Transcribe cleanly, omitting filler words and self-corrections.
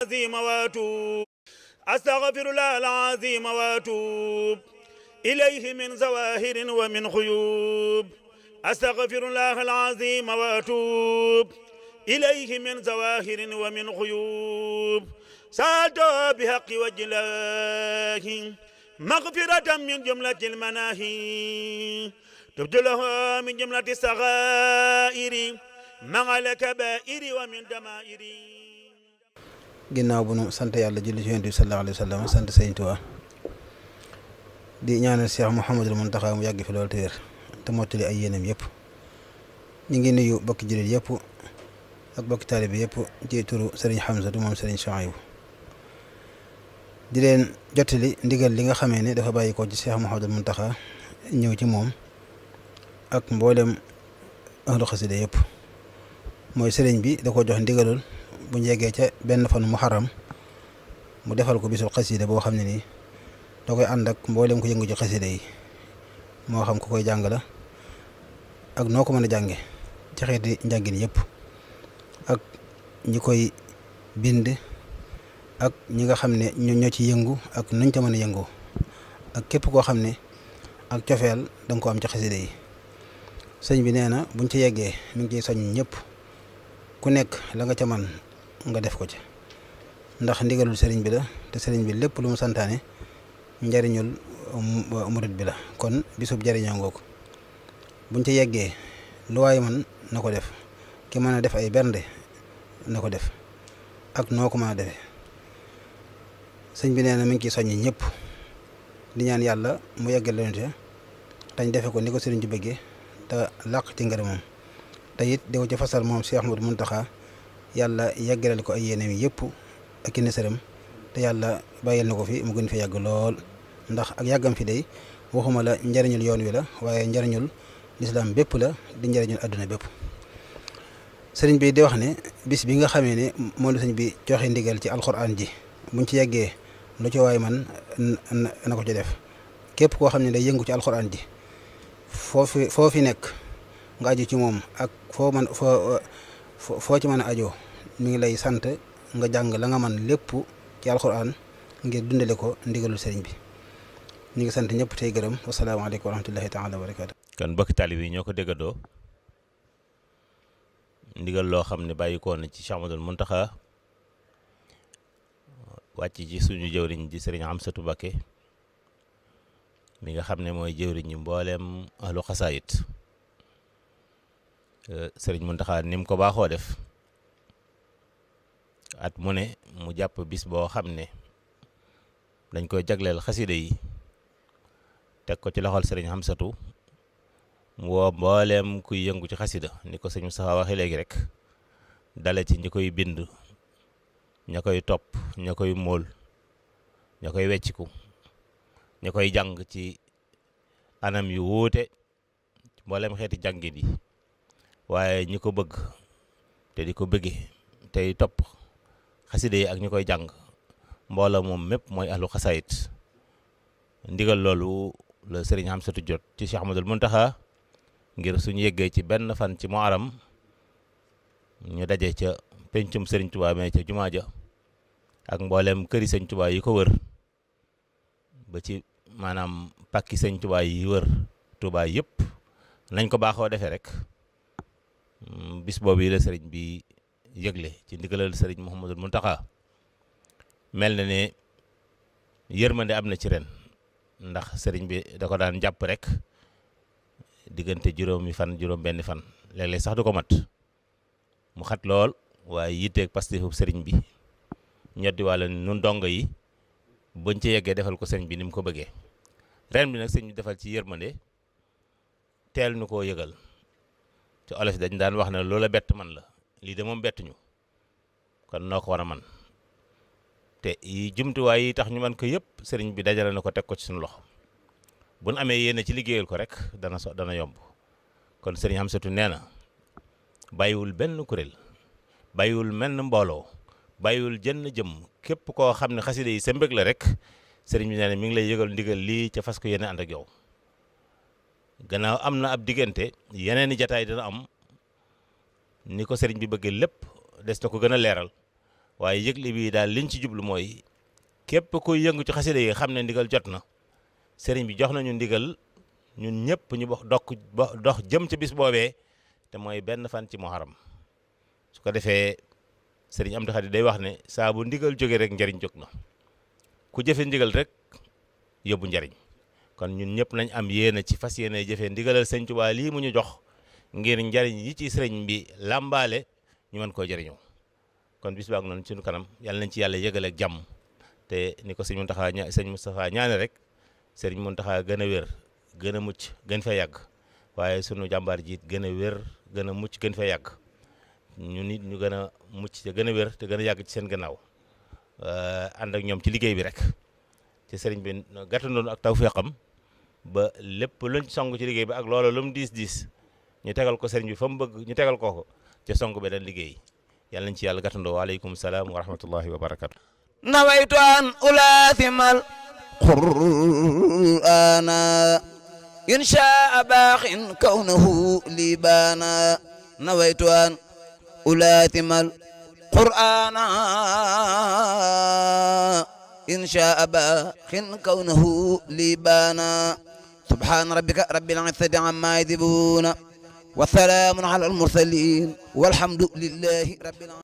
العظيم واتوب أستغفر الله العظيم واتوب إليه من زواهر ومن خيوب أستغفر الله العظيم واتوب إليه من زواهر ومن خيوب سألت بحق وجه الله مغفرة من جملة المناهي تبت له من جملة الصغائر مع الكبائر ومن دمائر. ginnaaw bu nu sant yàlla julli ci Yonent bi sallallahu alayhi wa sallam sant Sëriñ Tuubaa di ñaanal Cheikh Mouhamadul Mountakha mu yàgg fi loolu te wér te mottali ay yéenam yëpp. ñu ngi nuyu bokki jullit yëpp ak bokki taalibe yëpp ci turu Serigne Hamzatu moom Serigne Chouaïbou di leen jottali ndigal li nga xamee ne dafa bàyyi ko ci Cheikh Mouhamadul Mountakha ñëw ci moom ak mboolem ahlu xasida yëpp. mooy Serigne bi da ko jox ndigalul bu ñu yeggee ca benn fan muharram mu defal ko bisu xasida boo xam ne nii da koy ànd ak mboolem ko yëngu ci xasida yi moo xam ku koy jàng la ak noo ko mën a jànge ci xeeti njàngin yëpp ak ñi koy bind ak ñi nga xam ne ñoo ci yëngu ak nuñ ca mën a yëngoo ak képp koo xam ne ak cofeel danga ko am ci xasida yi. sëñ bi nee na buñ ci yeggee mi ngi ciy soññ ñëpp ku nekk la nga ca man nga def ko ci ndax ndigalul sëriñ bi la te sëriñ bi lépp lu mu santaane njariñul murit bi la kon bisub jariñoo ngoog buñ ca yeggee lu waay man na ko def ki mën a def ay bernde na ko def ak noo ko mën a defee. sëñ bi nee na mi ngi ciy soññi ñëpp di ñaan yàlla mu yeggal leen te dañ defe ko ni ko sëriñ bi bëggee te làq ci ngërëmam te it di ko ci fasal moom Cheikh Ahmadou Mountakha yàlla yeggalal ko ay yéenam yëpp ak i nësëram te yàlla bàyyil na ko fi mu gën fi yàgg lool ndax ak yàggam fi day waxuma la njariñul yoon wi la waaye njariñul lislaam bépp la di njariñul àdduna bépp. sëriñ bi di wax ne bis bi nga xamee ne moom la sëñ bi joxe ndigal ci alxuraan ji buñ ci yeggee lu ci waay man na ko ci def képp koo xam ne day yëngu ci alxuraan ji foo fi nekk nga aju ci moom ak foo ci mën a ajoo mi ngi lay sant nga jàng la nga man lépp ci alxuraan ngir dundale ko ndigalul sëriñ bi. ñu ngi sant ñëpp tey gërëm wasalaamaaleykum wa rahmatullahi taala wa barakaatu. kon mbokki taalib yi ñoo ko déggandoo ndigal loo xam ne bàyyi ko na ci Cheikh Ahmadul Mountakha wàcc ci suñu jëwriñ di sëriñ Amsatu Mbakke mi nga xam ne mooy jëwriñ ñi mbooleem ahlu xasaayit. sëriñ Mountakha ni mu ko baaxoo def at mu ne mu jàpp bis boo xam ne dañ koy jagleel xasida yi teg ko ci loxol sëriñ Amsatu mu woo mbooleem kuy yëngu ci xasida ni ko sëñ Moustapha waxee léegi rek dale ci ñi koy bind ña koy topp ña koy móol ña koy wecciku ña koy jàng ci anam yu wuute mbooleem xeeti jàngin yi waaye ñi ko bëgg te di ko bëggee tey topp xasida yi ak ñi koy jàng mbooloo moom mépp mooy ahlu xasaayit. ndigal loolu la sëriñ Amsatu jot ci Cheikh Ahmadul Mountakha ngir suñu yeggee ci benn fan ci Muharram ñu daje ca pencum sëriñ Tuubaa mee ca jumaa ja ak mboolem këri sëriñ Tuubaa yi ko wër ba ci maanaam pàkki sëriñ Tuubaa yi wër Tuubaa yëpp nañ ko baaxoo defee rek bis boobu yi la sëriñ bi yëgle ci ndigalal sëriñ Mouhamadul Mountakha mel na ne yërmande am na ci ren ndax sëriñ bi da ko daan jàpp rek diggante juróom benn fan léeg-léeg sax du ko mat mu xat lool waaye yitteeg pastefu sëriñ bi ñoddi wàlla nun dongo yi buñ ci yeggee defal ko sëriñ bi ni mu ko bëggee ren bi nag sëriñ bi defal ci yërmande teel nu koo yëgal ci olof dañ daan wax ne loola bett man la lii de moom bettuñu kon noo ko war a man te yi jumtuwaay yi tax ñu man ko yëpp sëriñ bi dajale na ko teg ko ci suñu loxo bu nu amee yéene ci liggéeyal ko rek dana yomb kon sëriñ Amsatu nee na bàyyiwul benn kuréel bàyyiwul menn mbooloo bàyyiwul jënn jëm képp koo xam ne xasida yi sa mbég la rek sëriñ bi nee na mi ngi lay yëgal ndigal lii ca fas ko yéene ànd ak yow. gannaaw am na ab diggante yeneen i jataay dina am ni ko sëriñ bi bëggee lépp des na ko gën a leeral waaye yëgle bi daal liñ ci jublu mooy képp kuy yëngu ci xasida yi xam ne ndigal jot na sëriñ bi jox nañu ndigal ñun ñëpp ñu dox jëm ci bis boobee te mooy benn fan ci muharram su ko defee sëriñ Amdi Xadi day wax ne saa bu ndigal jógee rek njariñ jóg na ku jëfe ndigal rek yóbbu njariñ kon ñun ñëpp nañ am yéene ci fas yéene jëfee ndigalal sëñ Tuubaa lii mu ñu jox ngir njariñ yi ci sëriñ bi làmbaale ñu mën koo jëriñoo kon bis baak noonu suñu kanam yàlla nañ ci yàlla yëgale ak jàmm te ni ko sëñ Moustapha ñaane rek sëriñ Mountakha gën a wér gën a mucc gën fee yàgg waaye sunu jàmbaar jiit gën a wér gën a mucc gën fee yàgg ñu nit ñu gën a mucc te gën a wér te gën a yàgg ci seen gannaaw ànd ak ñoom ci liggéey bi rek ci sëriñ bi gàttandoon ak tawfeexam ba lépp luñ song ci liggéey bi ak loolu lu mu diis ñu tegal ko sëriñ bi fa mu bëgg ñu tegal ko ca song beneen liggéey yàlla nañ ci yàlla gàttandoo waaleykum salaam wa rahmatullahi wa barakatu nawaytu an ulaathimal qur'ana inshaa baaxin kawnahu libaana nawaytu an ulaathimal qur'ana inshaa baaxin kawnahu libaana subhaana rabbika rabbil izzati ammaa yasifuun wa salaamun alal mursaliin walhamdu lillahi rabbil aalamiin